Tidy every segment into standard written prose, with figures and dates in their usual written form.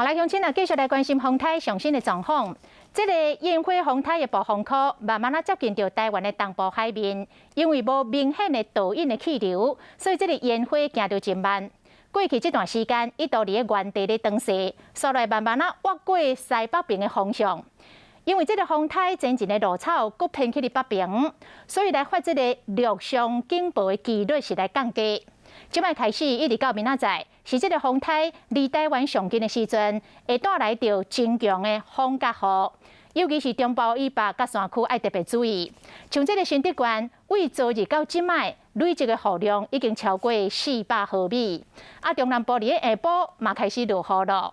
好來，鄉親啊，繼續來關心風颱上新的狀況。這个煙火風颱的暴風區慢慢仔接近著台灣的東部海面，因為無明顯的導引的氣流，所以這个煙火行著真慢。過去這段時間，伊都佇咧原地咧轉勢，煞來慢慢仔越過西北爿的方向。因為這个風颱前進的露草閣偏去佇北爿，所以來發這个陸上警報的幾率是來降低。這擺開始一直到明仔載，是這个風颱離台灣上近的時陣，會帶來著真強的風佮雨，尤其是中部以北佮山區愛特別注意。像這个新竹縣，對昨日到這擺累積的雨量已經超過400毫米。啊，中南部佇咧下晡嘛開始落雨囉。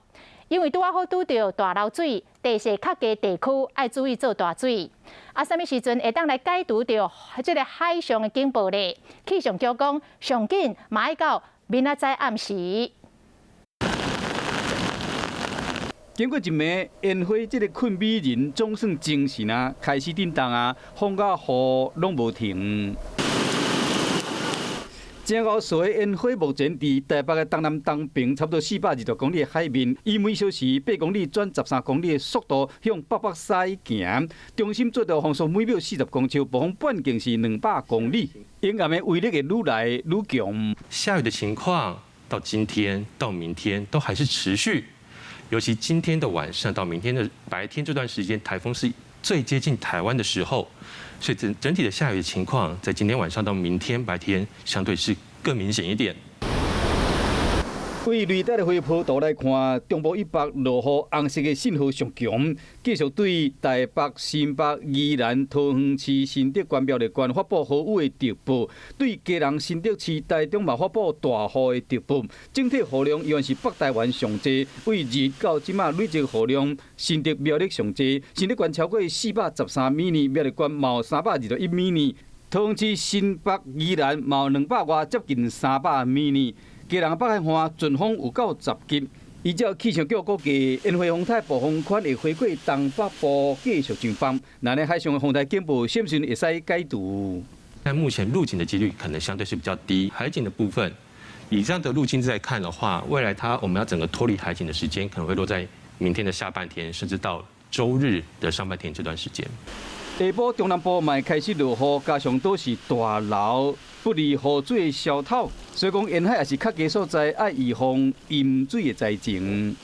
因為拄仔好拄著大流水，地勢較低地區愛注意做大水。啊，啥物時陣會當來解除著這个海上的警報咧？氣象局講，上緊嘛愛到明仔載暗時。經過一暝，煙火這个困美人總算精神啊，開始振動啊，風佮雨攏無停。正高速的煙火目前佇台北的東南東爿，差不多420公里的海面，以每小時8公里轉13公里的速度向北北西行，中心最大風速每秒40公尺，暴風半徑是200公里，沿岸的威力會愈來愈強。下雨的情況到今天到明天都還是持續，尤其今天的晚上到明天的白天這段時間，颱風是最接近台灣的時候。所以整整體的下雨情況，在今天晚上到明天白天，相對是更明顯一點。對雷達的回波圖來看，中部以北落雨紅色的信號上強，繼續對台北、新北、宜蘭、桃園市、新竹縣、苗栗縣發布豪雨的特報，對基隆、新竹市、台中嘛發布大雨的特報。整體雨量依然是北台灣上濟，對日到這馬累積雨量，新竹苗栗上濟，新竹縣超過413 mm，苗栗縣嘛有321 mm，桃園市、新北、宜蘭嘛有200外，接近300 mm。基隆北海岸陣風有到10級，依照氣象局估計，煙火風颱暴風圈會飛過東北部，繼續上方。那呢海上的風颱警報，是毋是會使解除？但目前入境的幾率可能相對是比較低。海警的部分，以這樣的路徑在看的話，未來它我們要整個脫離海警的時間，可能會落在明天的下半天，甚至到週日的上半天這段時間。下晡中南部嘛會開始落雨，加上都是大樓不利雨水消透，所以講沿海也是較低所在愛預防淹水的災情。